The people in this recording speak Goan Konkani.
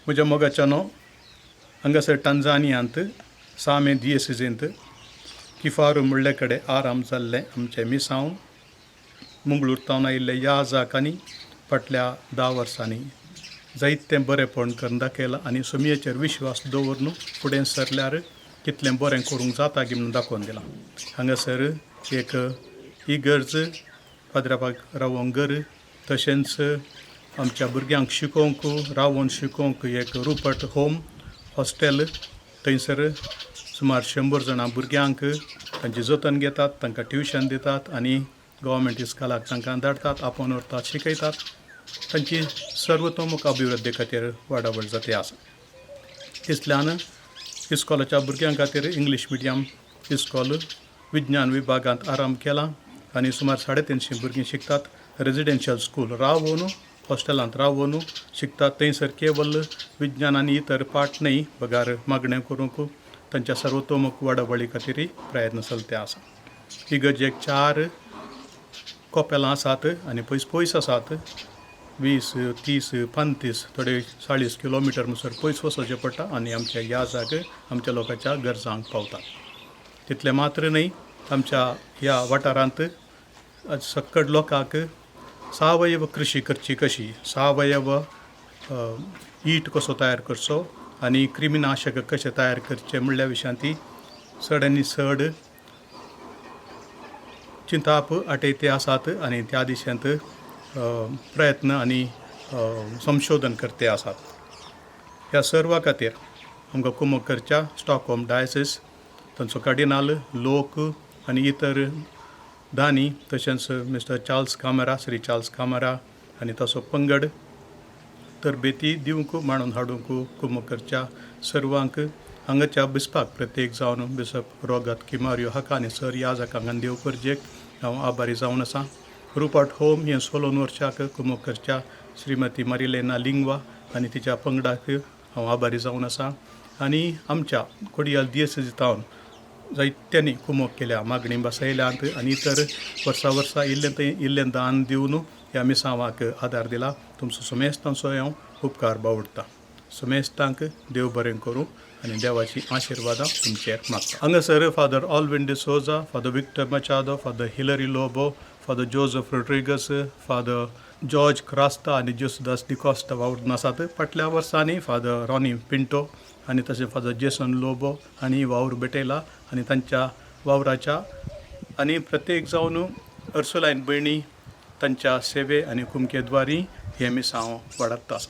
म्हज्या मोगाच्यानो, हांगासर टांझानियांत सामे दियेसिजींत किफारू म्हणले कडेन आराम जाल्लें आमचें मिसांव मंगळूर तावन आयिल्ले याजाक आनी फाटल्या 10 वर्सांनी जायतें बरेंपण करून दाखयलां आनी सोमयेचेर विश्वास दवरून फुडें सरल्यार कितलें बरें करूंक जाता की म्हणून दाखोवन दिलां. हांगासर एक इगर्ज, पाद्रापाक रावोंक घर, तशेंच आमच्या भुरग्यांक शिकोवंक रावोन शिकोवंक एक रुपट होम हॉस्टेल. थंयसर सुमार 100 जाणां भुरग्यांक तांची जतन घेतात, तांकां ट्युशन दितात आनी गव्हर्मेंट इस्कॉलाक तांकां धाडटात, आपोवन व्हरतात, शिकयतात. तांची सर्वतोमुख अभिवृद्धी खातीर वाडावळ जाती आसा. तितल्यान इस्कॉलाच्या भुरग्यां खातीर इंग्लीश मिडियम इस्कॉल विज्ञान विभागांत आरंभ केला आनी सुमार 350 भुरगीं शिकतात. रेजिडेन्शियल स्कूल रावोन, हॉस्टेलांत रावोन शिकतात. थंयसर केवल विज्ञान आनी इतर पाठ न्हय, बगार मागणें करूंक तांच्या सर्वतोमुख वाडावळी खातीरय प्रयत्न चलते आसा. इगर्जेक 4 कोपेलां आसात आनी पयस पयस आसात. 20, 30, 35, थोडे 40 किलोमिटर म्हणसर पयस वचचें पडटा आनी आमच्या ह्या जागे आमच्या लोकांच्या गरजांक पावतात. तितलें मात्र न्हय, आमच्या ह्या वाठारांत सक्कड लोकांक सावयव कृशी करची कशी, सावयव ईट कसो तयार करचो आनी क्रिमिनाशक कशें तयार करचें म्हणल्या विशयांत ती चड आनी चड चिंताप आटयते आसात आनी त्या दिशेंत प्रयत्न आनी संशोधन करते आसात. ह्या सर्वा खातीर आमकां कुमक करच्या स्टॉकहोम डायसिस, तांचो कार्डिनाल, लोक आनी इतर दानी, तशेंच mister Charles Kamra, Shri Charles Kamra आनी तसो पंगड तरबेती दिवंक मांडून हाडूंक कुमक करच्या सर्वांक, हांगाच्या बिस्पाक प्रत्येक जावन बिशप रोगत किमारियो हाका आनी सर याजकांक आनी देव परजेक हांव आभारी जावन आसा. रुपट होम हें 16 वर्साक कुमक करच्या श्रीमती मारिलेना लिंगवा आनी तिच्या पंगडाक हांव आभारी जावन आसा. आनी आमच्या कोडियाल दियेसेजीतावन जायत्यांनी कुमक केल्या, मागणी बसयल्यांत आनी इतर वर्सा वर्सा इल्लें थंय इल्लें दान दिवन ह्या मिसांवाक आदार दिला. तुमचो समेस्तांचो हांव उपकार बावडटा. समेस्तांक देव बरें करूं आनी देवाची आशिर्वादां तुमचेर मागता. हांगासर father Alvin D'Souza, father Victor Machado, father Hillary Lobo, father Joseph Rodrigues, father George Crasta आनी जेसुदास डिकॉस्टा वावरून आसात. फाटल्या वर्सांनी फादर रॉनी पिंटो आनी तशें फादर जेसन लोबो हांणी वावर भेटयला आनी तांच्या वावराच्या आनी प्रत्येक जावन अर्सुलायन भयणी तांच्या सेवे आनी कुमकेद्वारी हें मिसांव वाडत आसा.